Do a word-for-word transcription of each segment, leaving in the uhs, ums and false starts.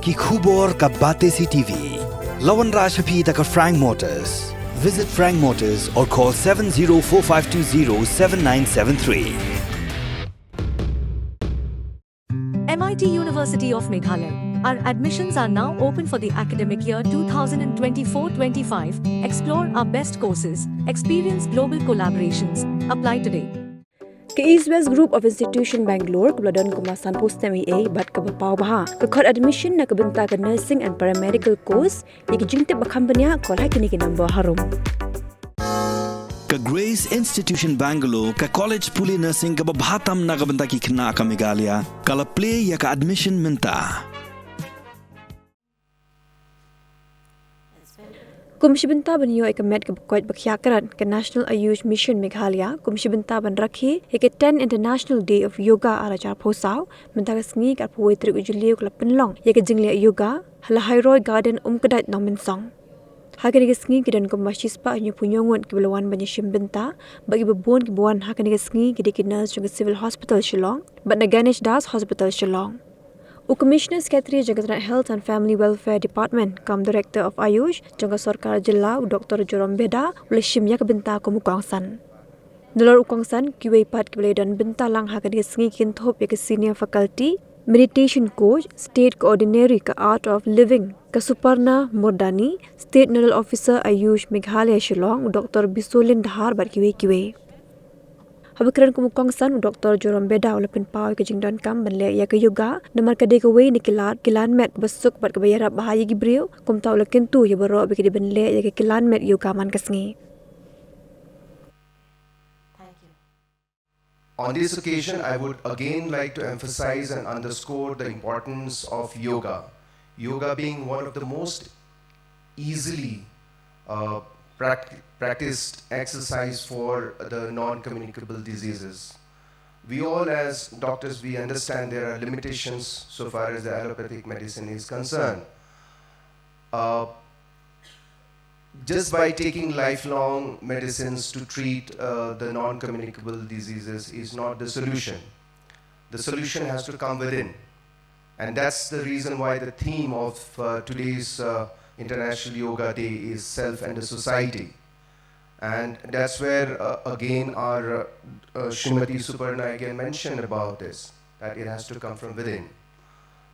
Ki khubor ka Batesi T V. La wanrah sha phi da ka Frank Motors. Visit Frank Motors or call seven zero four five two zero seven nine seven three. M I T University of Meghalaya. Our admissions are now open for the academic year two thousand twenty-four twenty-five. Explore our best courses, experience global collaborations. Apply today. Ka East West Group of Institution Bangalore, kaba la don kumba sanphew snem eiei bad kaba paw bha, ka khot admission na ka bynta ka nursing and paramedical course. Ïa ki jingtip ba kham bniah, call ha kine ki number harum. Ka Grace Institution Bangalore, ka college pule nursing kaba bha tam na ka bynta ki khynnah ka Meghalaya, ka la plie ïa ka admission mynta. Kum shi bynta ban ïoh ïa ka met kaba koit ba khiah krat, ka National Ayush Mission Meghalaya kum shi bynta ban rakhe ïa ka ten International Day of Yoga ar hajar arphew saw, mynta ka sngi ka arphew wei tarik u Jylliew ka la pynlong ïa ka jingleh yoga ha Lahairoi Garden, Umkdait, Nongmynsong. Ha kane ka sngi ki don kumba shispah hynñiewphew hynñiew ngut kiba la wan ban ïashim bynta, bad kiba bun kiba wan ha kane ka sngi ki dei ki nurse jong ka Civil Hospital Shillong bad na Ganesh Das Hospital Shillong. U Commissioner Secretary jong ka tnat Health and Family Welfare Department, cum Director of Ayush jong ka sorkar jylla, u Doctor Joram Beda, u la shim ïa ka bynta kum u kongsan. Nalor u kongsan, kiwei pat kiba la ïadon bynta lang ha kane ka sngi ki kynthup ïa ka senior faculty meditation coach, state coordinator ka Art of Living ka Suparna Murdani, state nodal officer Ayush Meghalaya Shillong, u Doctor Bisolin Dhar bad kiwei kiwei. Haba kren kum u kongsan, u Doctor Joram Beda u la pynpaw ïa ka jingdonkam ban leh ïa ka yoga namar ka dei kawei na ki lad, ki lad met kaba suk bad kaba ïarap bha ïa ki briew, kumta u la kyntu ïa baroh ba ki dei ban leh ïa ka kyllon met yoga man ka sngi. On this occasion, I would again like to emphasize and underscore the importance of yoga. Yoga being one of the most easily uh, prac- practiced exercise for the non-communicable diseases. We all, as doctors, we understand there are limitations so far as the allopathic medicine is concerned. Uh, just by taking lifelong medicines to treat uh, the non-communicable diseases is not the solution. The solution has to come within. And that's the reason why the theme of uh, today's uh, International Yoga Day is self and the society. And that's where, uh, again, our uh, uh, Srimati Suparna again mentioned about this, that it has to come from within.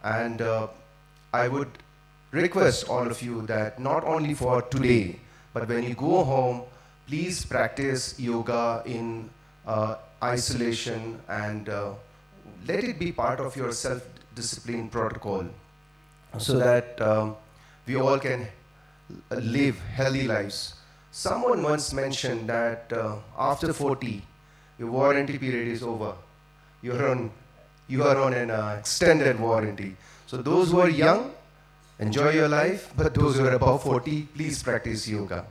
And uh, I would request all of you that not only for today, but when you go home, please practice yoga in uh, isolation and uh, let it be part of your self discipline protocol so that um, we all can live healthy lives. Someone once mentioned that uh, after forty, your warranty period is over. You're on, you are on an uh, extended warranty. So those who are young, enjoy your life, but those who are above forty, please practice yoga.